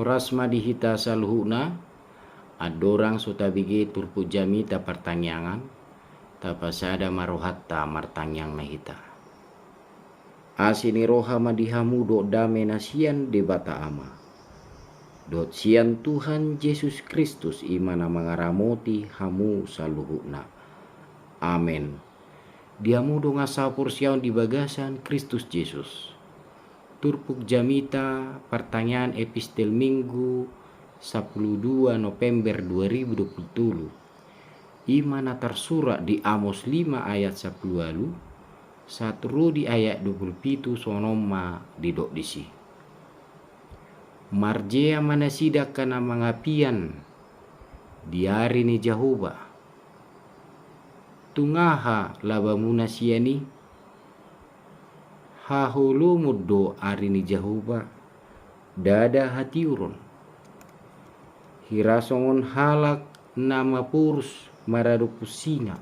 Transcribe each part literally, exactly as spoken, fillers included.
Horas ma di hita saluhutna. Andorang so tabege turpuk jamita partangiangan, tapasada ma rohanta martangiang ma hita. Asi ni roha ma di hamu dohot dame na sian Debata Ama dohot sian Tuhan Jesus Kristus, i ma na mangaramoti hamu saluhutna. Amen. Di hamu dongan sahaporseaon di bagasan Kristus Jesus. Turpuk jamita partangiangan epistel Minggu sampulu dua November dua ribu dua pulu tolu, i ma na tarsurat di Amos lima ayat sampulu ualu sahat ro di ayat dua pulu pitu. Songon on ma didok disi: Marjea ma nasida angka na mangapian di ari ni Jahowa. Tung aha labamuna sian i? Haholomon do ari ni Jahowa, ndada hatiuron. Hira songon halak na maporus maradophon singa,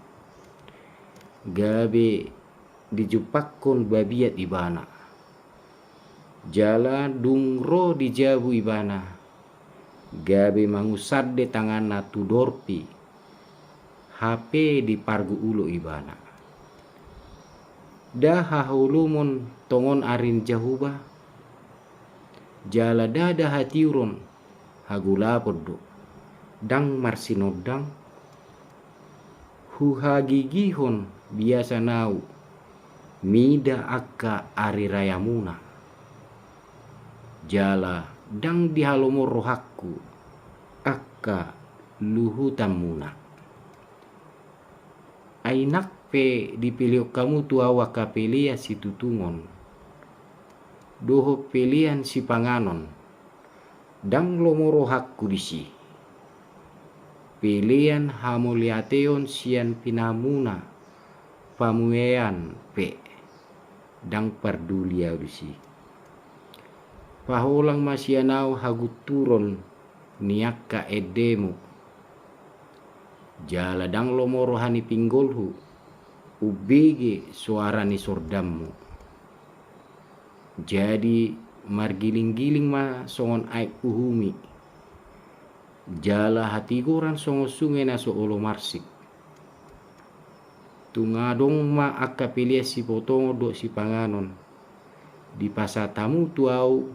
gabe dijumpakkon babiat ibana. Jala dung ro di jabu ibana, gabe mangunsande tanganna tu dorpi, hape dipargu ulo ibana. Nda haholomon tongon ari ni Jahowa, jala ndada hatiuron, hagolapon do, ndang marsinondang. Huhagigihon biasan ahu mida angka ari rayamuna, jala ndang dihalomon rohangku angka luhutanmuna. Ai nang pe dipelehon hamu tu ahu angka pelean situtungon dohot pelean sipanganon, ndang lomo rohangku disi. Pelean hamauliateon sian pinahanmuna, pamuean pe ndang parduli ahu disi. Paholang ma sian ahu hagunturon ni angka endemu, jala ndang lomo roha ni pinggolhu umbege soara ni sordanmu. Jadi margilinggiling ma songon aek uhumi, jala hatigoran songon sunge na so olo marsik. Tung adong ma angka pelean sipotongon dohot sipanganon dipasahat hamu tu ahu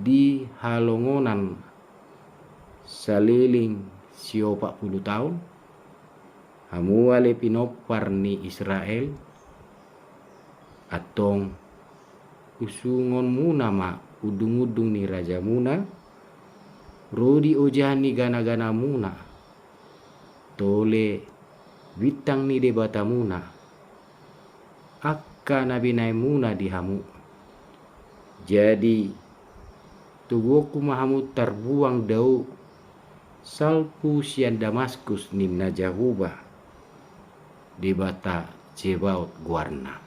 di halongonan saleleng siopat pulu taon, hamu ale pinompar ni Israel. Antong usungonmuna ma undungundung ni rajamuna, ro di ojahan ni ganaganamuna, tole bintang ni debatamuna, angka na binaenmuna di hamu. Jadi toguonku ma hamu tarbuang dao salpu sian Damaskus, ninna Jahowa, Debata Zebaot goarna.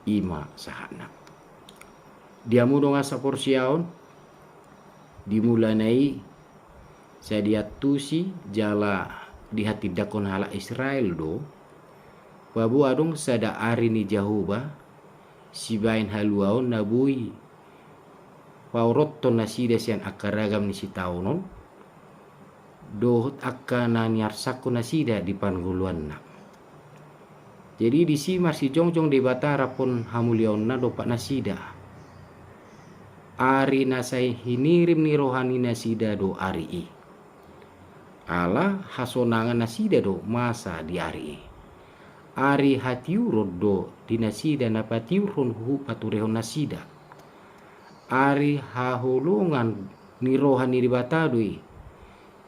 I ma sahatna. Di hamu dongan saporseaon, di mulana i sai diantusi jala dihatindangkon halak Israel do, paboa adong sada ari ni Jahowa sibaen haluaon na boi paorothon nasida sian angka ragam ni sitaonon dohot angka na niarsangkon nasida di parngoluanna. Jadi disi marsijongjong Debata raphon hamuliaonna dompak nasida. Ari na sai hinirim ni roha ni nasida do ari i. Ala hasonangan nasida do masa di ari i. Ari hatiuron do di nasida na patiurhon huhut paturehon nasida. Ari haholongan ni roha ni Debata do i,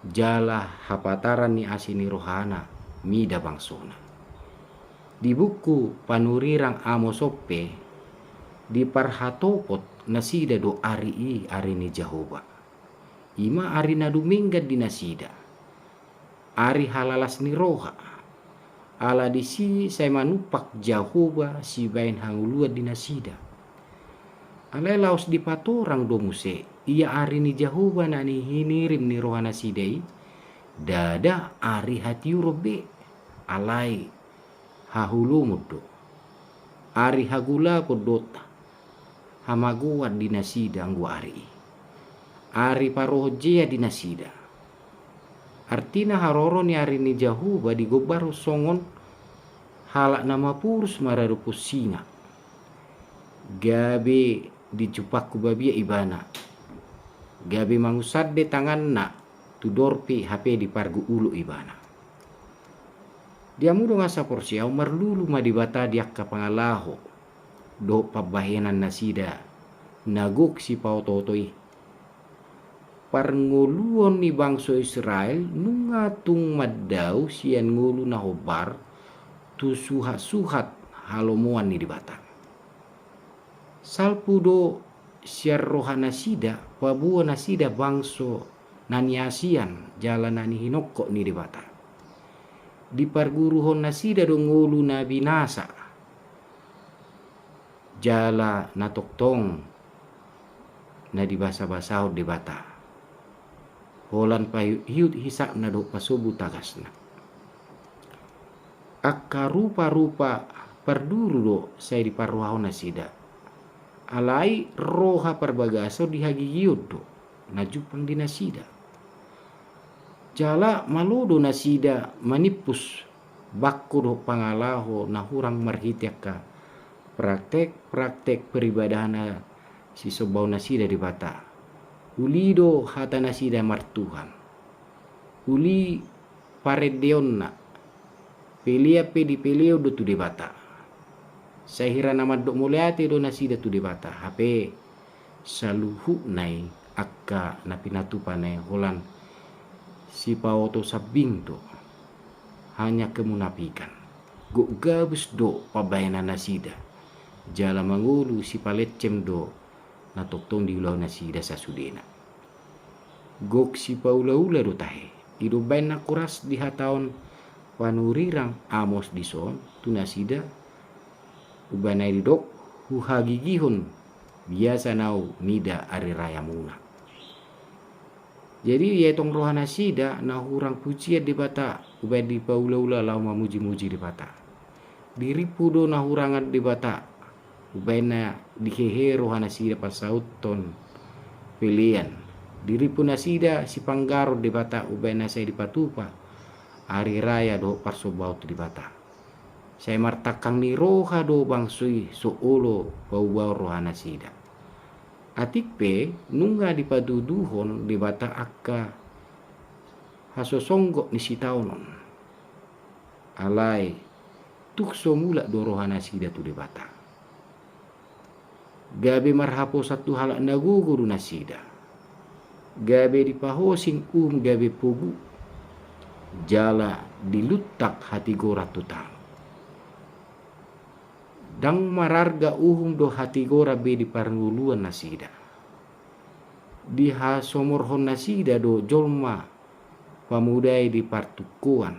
jala hapataran ni asi ni rohana mida bangsona. Di buku panurirang Amos on pe diparhatopot nasida do ari i ari ni Jahowa. I ma ari na dumenggan di nasida, ari halalas ni roha. Ala disi sai manumpak Jahowa sibaen hangoluan di nasida. Alai laos dipatorang do muse, ia ari ni Jahowa na nihinirim ni roha nasida i, ndada ari hatiuron be, alai haholomon do, ari hagolapon dohot hamagoan di nasida anggo ari i. ari parohon jea di nasida. Artina haroro ni ari ni Jahowa digombarhon songon halak na mapurus maradophon singa. Gabe dijumpangkon babiat ibana. Gabe mangusande tanganna tu dorpi hape diparguk ulok ibana. Di hamu dongan saporseaon, marlulu ma Debata di angka pangalaho dohot pambahenan nasida na gok sipaotooto i. Parngoluon ni bangso Israel nunga tung mandao sian ngolu na hombar tu suhatsuhat halomoan ni Debata. Salpu do sian roha nasida paboa nasida bangso na niasian jala na nihinongkop ni Debata. Diparguruhon nasida do ngolu na binasa jala na tongtong na dibasabasahon Debata. Holan paihutihut hisapna dohot pasombu tagasna. Angka ruparupa parduru do sai diparrohahon nasida. Alai roha parbagason di hagigion do na jumpang di nasida. Jala malo do nasida manimpus bangko dohot pangalaho na hurang marhite angka praktek-praktek peribadahan na sisombaon nasida Debata. Uli do hata nasida martuhan. Uli parendeonna, pelean pe dipeleon do tu Debata. Sai hira na mandok mauliate do nasida tu Debata, hape saluhutna i angka na pinatupana i holan sipaoto sambing do, hanya kemunafikan. Gok gabus do pambahenan nasida, jala mangolu sipalencem do na tongtong diulahon nasida sasudena. Gok sipaulaula do tahe. I do umbaen na horas dihatahon panurirang Amos dison tu nasida, umbaen na didok, huhagigihon biasa na mida ari rayamuna. Jadi ia tong roha nasida na hurang pujian Debata, umbaen dipaulaula laho mamujimuji Debata. Dirimpu do na hurangan Debata, umbaen na dihehe roha nasida pasauthon pelean. Dirimpu nasida sipanggaron Debata, umbaen na sai dipatupa ari raya dohot parsombaon tu Debata. Sai martangkang ni roha do bangso i so olo paubahon roha nasida. Atik pe nunga dipatuduhon Debata angka hasosonggot ni sitaonon. Alai tung so mulak do roha nasida tu Debata. Gabe marhaposan tu halak na gogo do nasida. Gabe dipahosing uhum gabe pogu, jala diluntak hatigoran tu tano. Ndang mararga uhum dohot hatigoran be di parngoluan nasida. Dihasomorhon nasida do jolma pamuda i di partungkoan,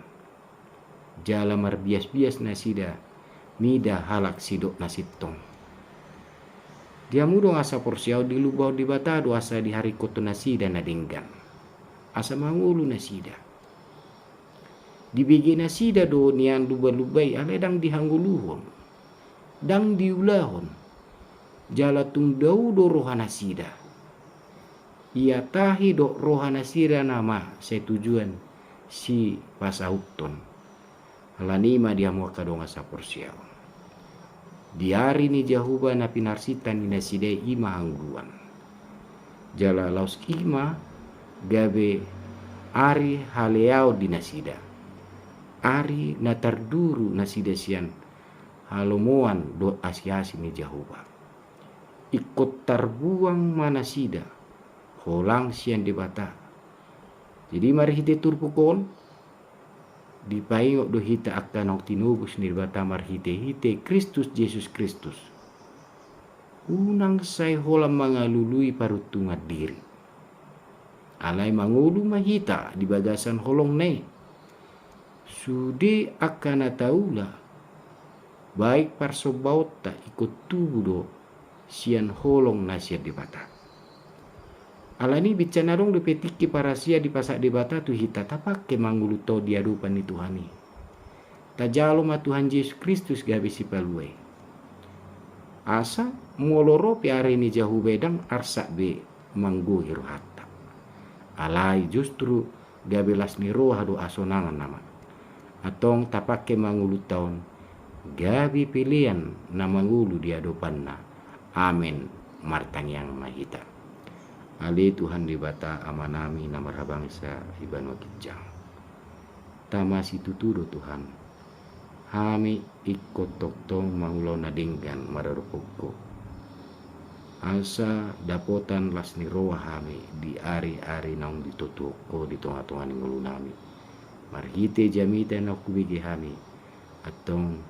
jala marbiasbias nasida mida halak sidok na sintong. Di hamu dongan saporseaon, dilumbahon Debata do asa diharingkothon nasida na denggan, asa mangolu nasida. Dibege nasida do nian lumbalumba i, alai ndang dihangoluhon, ndang diulahon, jala tung dao do roha nasida. Ia tahi do roha nasida nama sai tujuan sipasauthon. Alani i ma di hamu angka dongan saporseaon, di ari ni Jahowa na pinarsinta ni nasida i ma hangoluan. Jala laos i ma gabe ari haleaon di nasida, ari na tarduru nasida sian halomoan dohot asiasi ni Jahowa. Ingkon tarbuang ma nasida holang sian Debata. Jadi marhite turpuk on, dipaingot do hita angka naung tinobus ni Debata marhitehite Kristus Jesus Kristus. Unang sai holan mangalului paruntungan diri. Alai mangolu ma hita di bagasan holongna i. Sude angka na taula, baen parsombaonta ingkon tubu do sian holong na sian Debata. Alani i, binsan adong dope tingki parasian dipasahat Debata tu hita tapangke mangolu tong di adopan ni Tuhan i. Tajalo ma Tuhan Jesus Kristus gabe Sipalua i, asa molo ro pe ari ni Jahowa i ndang arsak be manggohi rohanta. Alai justru gabe las ni roha do hasonangan nama. Antong tapangke mangolunta on gabe pelean na mangolu di adopanna. Amen. Martangiang ma hita. Ale Tuhan Debata Amanami na marhabangsa di banua ginjang, tama situtu do Tuhan hami ingkon tongtong mangulahon na denggan maradophon Ho, asa dapotan las ni roha hami di ari-ari naung ditotohon Ho di tonga-tonga ni ngolunami. Marhite jamita naung hubege hami, antong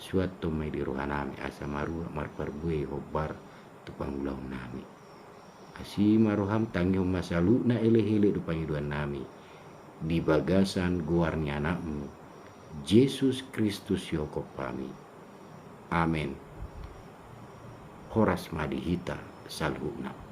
suanhon ma i di rohanami asa marua marparbue hombar tu pangulahonnami. Asi ma roham, tangihon ma saluhutna elekelek dohot pangidoannami di bagasan goar ni Anakmu Jesus Kristus, sihophop hami. Amen. Horas ma di hita saluhutna.